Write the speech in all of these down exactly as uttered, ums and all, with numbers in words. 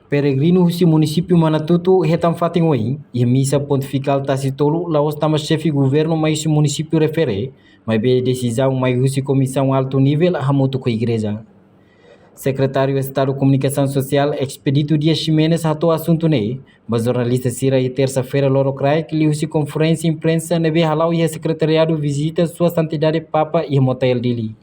Peregrinu husi munisípiu Manatutu hetan fatin oin iha misa pontifikál Tasi Tolu, la'ós tanba xefe governu mai husi munisípiu refere, maibé desizaun mai husi Komisaun Altu Nivel hamutuk ho Igreja. Sekretáriu Estadu Komunikasaun Sosiál Expedito Dias Ximenes hato'o asuntu ne'e ba jornalista sira iha tersa-feira lorokraik liuhusi konferénsia imprensa ne'ebé hala'o iha Sekretariadu Vizita Sua Santidade Papa iha Motael, Dili.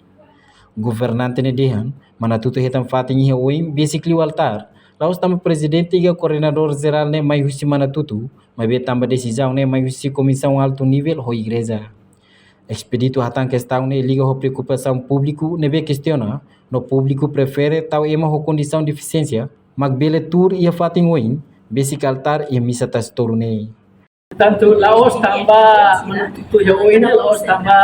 Governante ne'e dehan, Manatutu hetan fatin iha oin besik liu altár, la'ós tanba prezidente ka koordenadór jerál ne'e mai husi Manatutu, maibé tanba desizaun ne'e mai husi Komisaun Altu Nivel ho Igreja. Expedito hatán kestaun ne'e liga ho preokupasaun públiku ne'ebé kestiona, no públiku prefere tau ema ho kondisaun defisiénsia mak bele tuur iha fatin oin besik altár iha misa Tasi Tolu ne'e. Portantu, la'ós tanba Manatutu iha oin, la'ós tanba,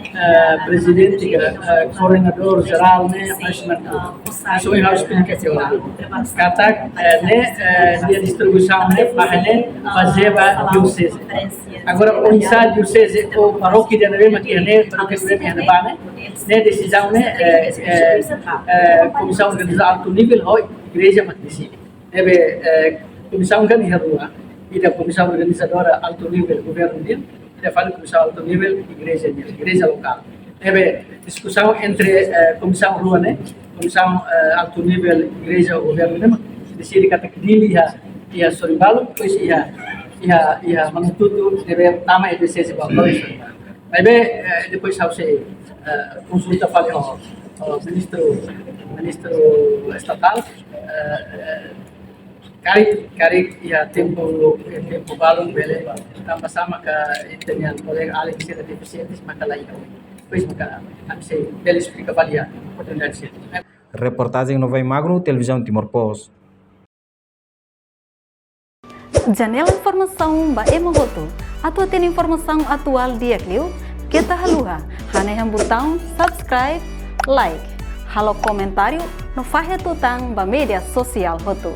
eh, prezidente ka, eh, koordenadór jerál ne'e mai husi Manatutu. Mas ohin ha'u esplika tiha ona katak, eh, ne'e, eh, nia distribuisaun ne'e ba ne'e bazeia ba dioseze. Agora, oinsá dioseze ou parókia ida ne'ebé mak iha ne'e, parókia ne'ebé mak iha ne'ebá ne'e, ne'e desizaun ne'e, eh, eh, eh, Komisaun Organizadora Altu Nivel ho Igreja mak deside. Ne'ebé, eh, komisaun kan iha rua, ida komisaun organizadora altu nivel governu nian, ida fali komisaun altu nivel igreja nian, igreja lokál. Ne'ebé diskusaun entre, eh, komisaun rua ne'e, komisaun, eh, altu nivel igreja ho governu nian, deside katak Dili iha, iha Sorinvalu, depois iha, iha, iha Manatutu, ne'ebé tama iha dioseze ba Sorinvalu. Maibé, eh, depois ha'u sei, eh, konsulta fali ho, ho ministru, ministru estatál, eh, eh, karik, karik iha tempu, iha tempu balun bele, tanba sá maka ita-nia kolega alin sira defisiente maka la iha. Depois maka ami sei bele esplika fali iha oportunidade seluk. Reportajen Novai Magno, Televizaun Timor Post. Janela informasaun ba ema hotu. Atu hatene informasaun atuál di'ak liu, keta haluha hanehan butaun subscribe, like, halo komentáriu no fahe tutan ba média sosiál hotu.